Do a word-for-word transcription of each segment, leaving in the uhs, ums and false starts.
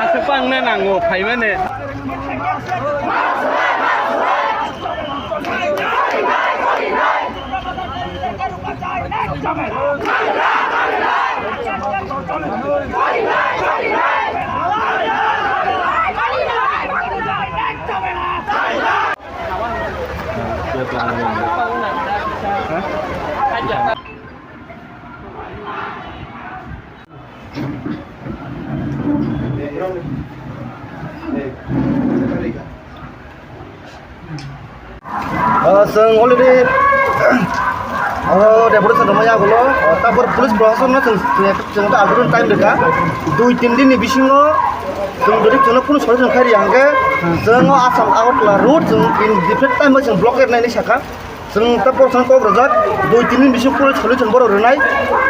Aswk bangna nango phaimani. Ah, chwng already, ah, deputation rwmani yagulo, ah, tabuk police proshasonno chwng, chwng, chwng ta ultimatum time rwkha. Dui tin din ni bisingo chwng jodi chwngno kunu solution khai rwya hwnkhe, chwng o Assam Agartala road chwng in different time o chwng blockade nai hinwi sakha. Chwng ta borok chwng kok rwjak, dui tin din bising kunu solution borok rwnai.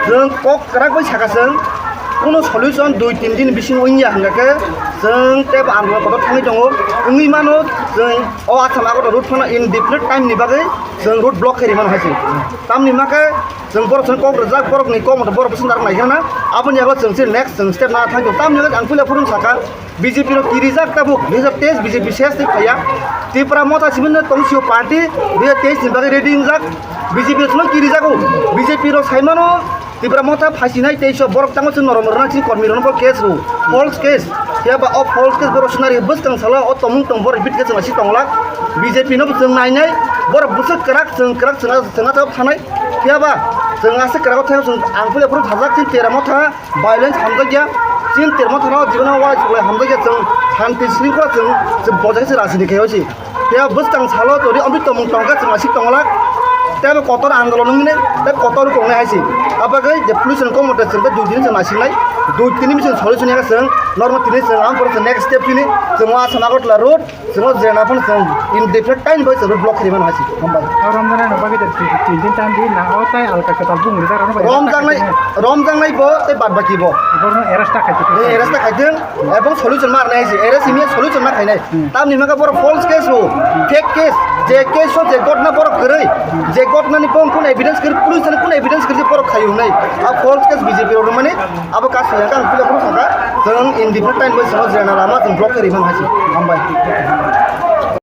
Chwng kok kwrak bai sakha chwng, kunu solution dui tin din bising wngya hwnkha khe chwng tei bo andolon kotor thangwi tongo. Wngwi mano chwng o Assam Agartala road phano indefinite time ni bagwi chwng road block khe rimano hai se. Tamni hwnkhe chwng borok chwng kok rwjak, borokni kok moto borok bwswk narwk nai khe na, aboni yago chwng se next chwng step na thang tongo. Tamni hwnkhe ang puila phuru sakha, B J P rok kirijak tabuk, dui hajar teis B J P ses twi phaiya. Tipra Motha simi no tong sio party, dui hajar teis ni bagwi ready wngjak. B J P rok no kirijago, B J P rok sai mano, Tipra Motha phasinai tei so borok tangma chwng norom rwna chini kormi rok no case rw, false case. Phiya ba o false case borok sunari bwskang salo o tomung tong borok bit khe chwng asi tong lak. B J P no bo chwng nai nai, borok bwswk kwrak chwng kwrak chwngna chwngna thangwi thanai. Phiya ba chwng aswk kwrak o thangwi chwng ang puila phuru thajak chini Tipra Motha. Violence hamjakya, chini Tipra Motha no jibon o uaisuk lai hamjakya, chwng shanti shringkhola chwng, chwng bojai se rajniti khai hoisi. Phiya bwskang salo tori omtwi tongmung tongkha chwng aswk tonglak. Tei bo kotor andolon wngwi nai, tei kotor tongnai hai se. Abagwi je police ni kokmotwi chwng tei dui din chwng naising nai. Dui tini bising solution ya chwng, normal tini chwng ang pore chwng next step chini, chwng o Assam Agartala road, chwng o jena phano chwng indefinite time bai chwng block khaimano hai se. Hambai. O Ramjana no bagwi de tin din time di na o tai alka kwtal bung ri daro no bai. Romjaknai, romjaknai bo tei bad baki bo. Borno arrest ta khaiti. Tei arrest ta khaitwng, ebong solution ma rwnai hai se, arrest imiya solution ma khainai. Hmm. Tamni hwnba borok false case o, fake case, je case o je gotna borok kwrwi, je gotna ni bong kun evidence kwrwi, police ni kun evidence kwrwi borok khayu wngnai. A false case B J P rok mani abo kasu yang kang pila phuru saka, chwng indefinite time bai chwng jena lama chwng block khe rimang hai se. Hambai.